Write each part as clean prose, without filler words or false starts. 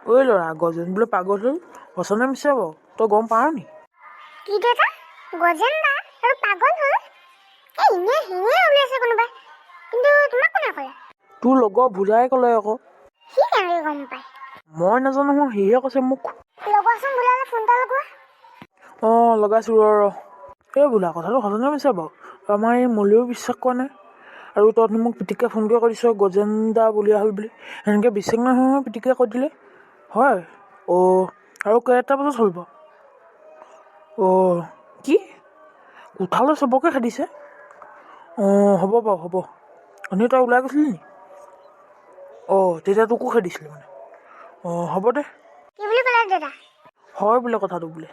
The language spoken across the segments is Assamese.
ঐ ল'ৰা, গজেন বোলে পাগল হ'ল, সঁচা নে মিছা বাৰু? তই গম পাৱ নি? কি দেউতা, গজেন দা আৰু পাগল হ'ল? এই এনেই এনেই উলিয়াইছে কোনোবাই। কিন্তু তোমাক কোনে ক'লে? তোৰ লগৰ ভোলাই ক'লে আকৌ। সি কেনেকৈ গম পায়? মই নাজানো নহয়, সিহে কৈছে মোক। লগোৱাচোন ভোলালে ফোন এটা লগোৱা। অঁ, লগাইছোঁ, ৰ ৰ। এই বোলা, কথাটো সঁচা নে মিছা বাৰু? আমাৰ এই মলিও বিশ্বাস কৰা নাই আৰু তই মোক পিটিককৈ ফোন কৰি কৈ দিছ গজেন দা বলিয়া হ'ল বুলি। সেনেকৈ বিশ্বাস নহয় নহয়, পিটিককৈ কৈ দিলে হয়। অ' আৰু কেইটা বজাত হ'ল বাৰু? অ' কি কোঠালৈ চবকে খেদিছে? অঁ, হ'ব বাৰু, হ'ব। অথনি তই ওলাই গৈছিলি নি? অঁ, তেতিয়া তোকো খেদিছিলে মানে। অঁ, হ'ব দে। কি বুলি ক'লে দেউতা? হয় বোলে কথাটো বোলে।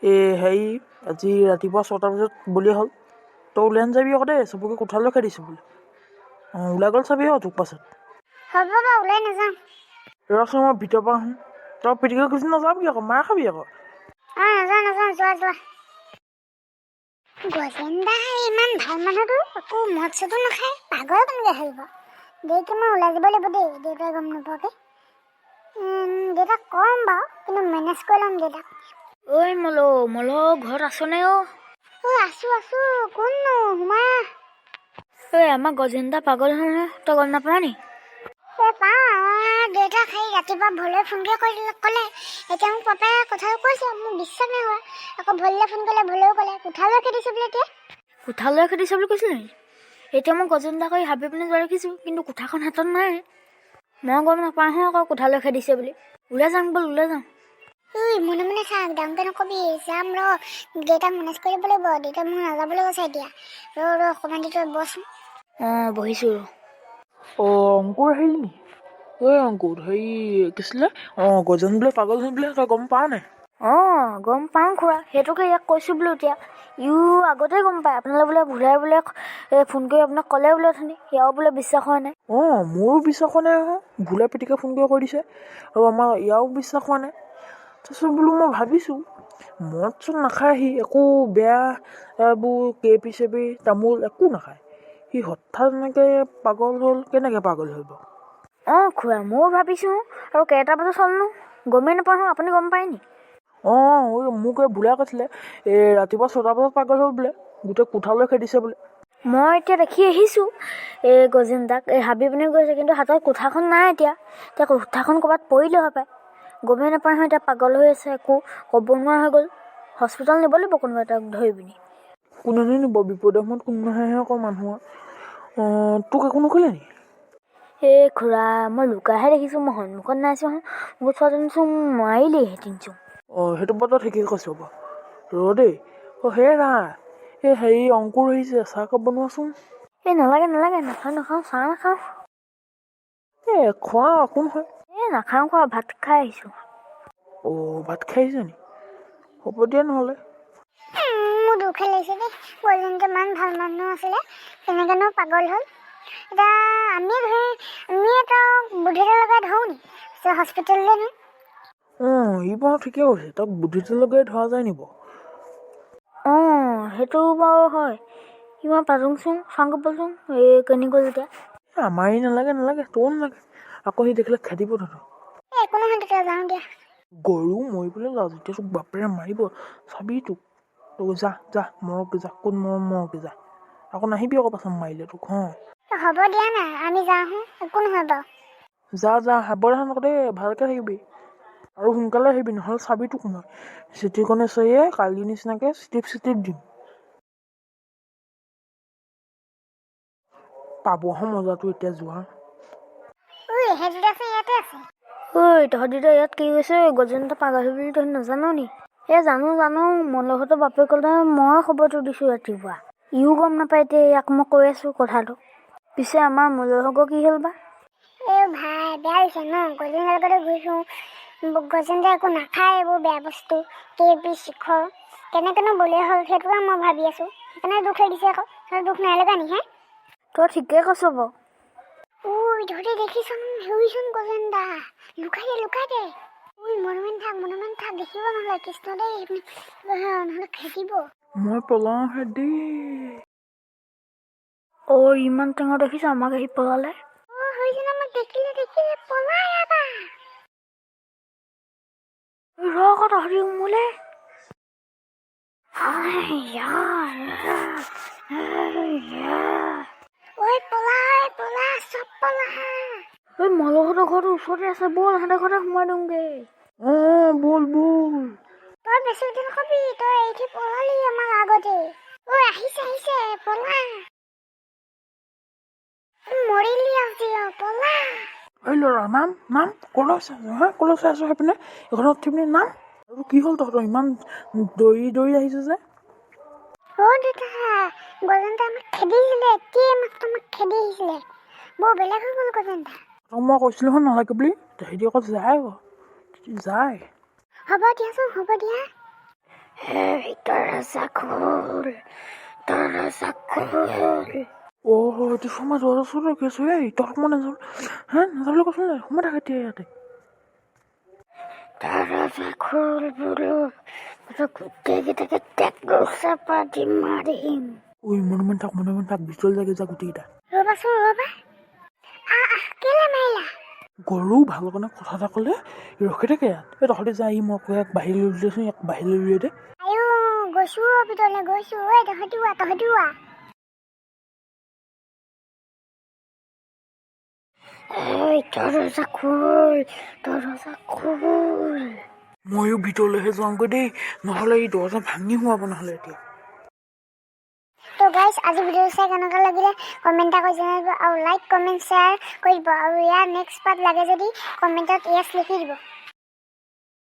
এই হেৰি, আজি ৰাতিপুৱা 6টা বজাত বলিয়া হ'ল। তই ওলাই নাযাবি আকৌ দেই, চবকে কোঠালৈ খেদিছে বোলে। অঁ, ওলাই গ'ল চাবি আৰু তোক পাছত। হ'ব বাৰু, ওলাই নাযাওঁ। ৰচোন, মই ভিতৰৰ পৰা আহোঁ। তই পিটিকৈ গুচি নাযাবি আকৌ, মাৰ খাবি আকৌ। অঁ, নাযাওঁ নাযাওঁ, যোৱা যোৱা। গজেন দা ইমান ভাল মানুহটো, একো মদ চদো নাখায়, পাগল কেনেকৈ হ'ল বাৰু? দেৰিকৈ মই ওলাই যাব লাগিব দেই, দেউতাই গম নোপোৱাকৈ। দেউতাক ক'ম বাৰু, কিন্তু মেনেজ কৰি ল'ম দেউতাক। ঐ মলো, মলো, ঘৰত আছনে? অ'। ঐ, আছোঁ আছোঁ, কোননো? সোমাই আহ। ঐ, আমাৰ গজেন দা পাগল হ'ল নহয়, তই গম নাপাৱ নি? এই পাওঁ, আমাৰ দেউতাক সেই ৰাতিপুৱা ভোলে ফোনকে কৰি দিলে, ক'লে। এতিয়া মোক পাপাই কথাটো কৈছে, মোক বিশ্বাস নাই হোৱা। আকৌ ভোললৈ ফোন কৰিলে, ভোলেও ক'লে কোঠালৈ খেদিছে বোলে এতিয়া। কোঠালৈ খেদিছে বুলি কৈছিলে নেকি? এতিয়া মই গজেন দাক এই হাবি পিনে যোৱা দেখিছোঁ, কিন্তু কোঠাখন হাতত নাই। মই গম নাপাওঁ আকৌ কোঠালৈ খেদিছে বুলি। ওলাই যাওঁ ব'ল, ওলাই যাওঁ। ঐ, মনে মনে থাক, ডাঙৰকৈ নকবি। যাম ৰ, দেউতাক মেনেজ কৰি দিব লাগিব। দেউতাক মোক নাযাবলৈ কৈছে এতিয়া। ৰ ৰ, অকণমান দেৰি তই বহচোন। অঁ, বহিছোঁ ৰ। অঁ, অংকুৰ আহিল নি? ঐ অংকুৰ, হেৰি কি আছিলে, অঁ, গজেন বোলে পাগল হ'ল বোলে, তই গম পাৱ নাই? অঁ, গম পাওঁ খুৰা, সেইটোকে ইয়াক কৈছোঁ বোলো। এতিয়া ইও আগতেই গম পায়। আপোনালৈ বোলে ভোলাই বোলে এই ফোন কৰি আপোনাক ক'লে বোলে অথনি, ইয়াৰো বোলে বিশ্বাস হোৱা নাই। অঁ, মোৰো বিশ্বাস হোৱা নাই আকৌ। ভোলাই পিটিকে ফোন কৰি কৈ দিছে আৰু আমাৰ ইয়াৰো বিশ্বাস হোৱা নাই। তাৰপিছত বোলো মই ভাবিছোঁ, মদ চদ নাখায় সি, একো বেয়া এইবোৰ কেপি চেপি তামোল একো নাখায়। সি হঠাৎ এনেকৈ পাগল হ'ল, কেনেকৈ পাগল হ'ল বাৰু? অঁ খুৰা, ময়ো ভাবিছোঁ। আৰু কেইটা বজাত হ'লনো গমেই নাপাওঁ নহয়, আপুনি গম পায় নি? অঁ, ঐ, মোক এই ভোলাই কৈছিলে, এই ৰাতিপুৱা 6টা বজাত পাগল হ'ল বোলে, গোটেই কোঠালৈ খেদিছে বোলে। মই এতিয়া দেখি আহিছোঁ এই গজেন দাক, এই হাবি পিনে গৈছে, কিন্তু হাতত কোঠাখন নাই। এতিয়া এতিয়া কোঠাখন ক'ৰবাত পৰিলে হপায়, গমেই নাপাওঁ নহয়। এতিয়া পাগল হৈ আছে, একো ক'ব নোৱাৰা হৈ গ'ল। হস্পিটেল নিব লাগিব কোনোবা তাক ধৰি পিনি। কোনেনো নিব? বিপদৰ সময়ত কোনো নাহে আকৌ মানুহৰ। অঁ, তোক একো নক'লে নি? এই খুৰা, মই লুকাইহে দেখিছোঁ, মই সন্মুখত নাই চোৱা। মোক চোৱাহেঁতেনচোন মাৰিলেইহেঁতেনচোন। অঁ, সেইটো বাৰু তই ঠিকেই কৈছ বাৰু। ৰ দেই। অঁ, হেৰা, এই হেৰি, অংকুৰ আহিছে, চাহ একাপ বনোৱাচোন। এই নালাগে নালাগে, নাখাওঁ নাখাওঁ, চাহ নাখাওঁ। এই খোৱা, একো নহয়। এই নাখাওঁ খোৱা, ভাত খাই আহিছোঁ। অ', ভাত খাই আহিছ নি? হ'ব দিয়া নহ'লে। মোৰ দুখে লাগিছে দেই। গজেনটো ইমান ভাল মানুহ আছিলে, কেনেকৈনো পাগল হ'ল এতিয়া? আমিয়ে ধৰি, আমিয়ে তাক বুদ্ধি এটা লগাই ধৰোঁ নি, তাৰপিছত হস্পিটেললৈ নিওঁ। অঁ, ই বাৰু ঠিকে কৈছে। তাক বুদ্ধিটো লগাই ধৰা যায় নি বাৰু? অঁ, সেইটো বাৰু হয়। ইমান পাতোংচোন, চাওঁগৈ ব'লচোন। এই কেনি গ'ল এতিয়া? এই আমাৰ ই নালাগে নালাগে, তয়ো নালাগে। আকৌ সি দেখিলে খেদিব তহঁতক। এই একো নহয় তেতিয়া, যাওঁ দিয়া। গৰু মৰিবলৈ যাওঁ যেতিয়া তোক বাপেৰে মাৰিব, চাবি তোক। তই যা যা, মৰকগৈ যা, ক'ত মৰ মৰকগৈ যা। আকৌ নাহিবি আকৌ পাছত মাৰিলে তোক। অঁ। হ'ব দিয়া না, আমি যাওঁ, একো নহয় বাৰু। যা যা, সাৱধান আকৌ দেই, ভালকৈ থাকিবি আৰু সোনকালে আহিবি, নহ'লে চাবি তোক মই চিটিকণে চাৰিয়ে কালি নিচিনাকৈ চিটিপ চিটিপ দিম। পাবহ মজাটো এতিয়া যোৱা। ঐ, সেইটো দেখোন ইয়াতে আছে। ঐ, তহঁতি দুটা ইয়াত কি কৈছে? গজেন দা পাগল হ'ল বুলি তহঁতি নাজান নি? এই জানো জানো, মলহঁতৰ বাপেক ক'লে, মই খবৰটো দিছোঁ ৰাতিপুৱা। ইও গম নাপায়, এতিয়া ইয়াক মই কৈ আছোঁ কথাটো। পিছে আমাৰ মলহঁতৰ কি হ'ল বা? এই ভাই, বেয়া হৈছে ন? গজেনৰ লগতে ঘূৰি ফুৰোঁ, গজেন যে একো নাখায় এইবোৰ বেয়া বস্তু, কেপি শিখৰ, কেনেকৈনো বলিয়া হ'ল সেইটোকে মই ভাবি আছোঁ। সেইকাৰণে দুখ লাগিছে আকৌ। তই দুখ নাই লগা নি হে? তই ঠিকেই কৈছ বাৰু। ঐ তহঁতি দেখিছন? হেৰিচোন গজেন দা। লুকাই দে, লুকাই দে। ঐ, মনে মনে থাক, মনে মনে থাক, দেখিব নহ'লে। কৃষ্ণ দেই, নহ'লে খেদিব। মই পলাওঁহে দেই। অ', ইমান টেঙৰ দেখিছ, আমাক আহি পলালে। অ', হৈছে, আমাক দেখিলে দেখিলে, পলা ইয়াৰ পৰা। আকৌ তহঁতি মোলৈ। ঐ পলা, ঐ পলা, চব পলা। ঐ, মলহঁতৰ ঘৰটো ওচৰতে আছে, ব'ল সিহঁতৰ ঘৰতে সোমাই দিওঁগৈ। অঁ, ব'ল ব'ল। তই বেছি দিন কবি, তই এইঠি পলালি আমাৰ আগতে। ঐ, আহিছে আহিছে, পলা। মৰিলি আজি আৰু, পলা। ঐ ল'ৰা, নাম নাম। ক'লৈ চাই আছ হা? ক'লৈ চাই আছ? সেইপিনে এইখনত উঠি পিনে নাম। আৰু কি হ'ল, তহঁতৰ ইমান দৌৰি দৌৰি আহিছ যে? অ' দেউতা, গজেনদা আমাক খেদিছিলে, এতিয়াই মাত্ৰ আমাক খেদি আহিছিলে। বৰ বেলেগ হৈ গ'ল গজেনদা। তহঁতক মই কৈছিলোঁ নহয় নালাগে বুলি, তেহেঁতি আকৌ যায় আকৌ যায়। হ'ব দিয়াচোন, হ'ব দিয়া। দৰজা খোল, দৰজা খোল। অ' এইটো সোমাই যোৱাৰ ওচৰত ৰখি আছোঁ। এই তহঁতক মই নাযাওঁ হা, নাযাওঁ বুলি কৈছিলোঁ নাই? সোমাই থাক এতিয়া ইয়াতে। দৰজা খোল বোলো, গোটেইকেইটাকে টেকলো চেপা দি মাৰিম। ঐ, মনে মনে থাক, মনে মনে থাক। ভিতৰলৈ যাগে, যা গোটেইকেইটা। ৰ'বাচোন, ৰ'বা। আহ আহ, কেলে মাৰিলা? গৰু ভাল কাৰণে কথা এটা ক'লে ৰখি থাকে ইয়াত। এই তহঁতি যা, ই মই ইয়াক বাহিৰলৈ উলিয়াইছোঁ, ইয়াক বাহিৰলৈ উলিয়াই দে। আয়ো, গৈছো অ' ভিতৰলৈ গৈছো। ঐ, তহঁতিও আহ, তহঁতিও আহ। ঐ, দৰজা খোল, দৰজা খোল। ময়ো ভিতৰলৈহে যাওঁগৈ দেই, নহ'লে এই দৰ্জা ভাঙি সোমাব নহ'লে এতিয়া। তো গাইজ, আজি ভিডিঅ' চাই কেনেকুৱা লাগিলে কমেণ্ট এটা কৰি জনাই দিব আৰু লাইক, কমেণ্ট, শ্বেয়াৰ কৰি দিব আৰু ইয়াৰ নেক্সট পাৰ্ট লাগে যদি কমেণ্টত য়েছ লিখি দিব।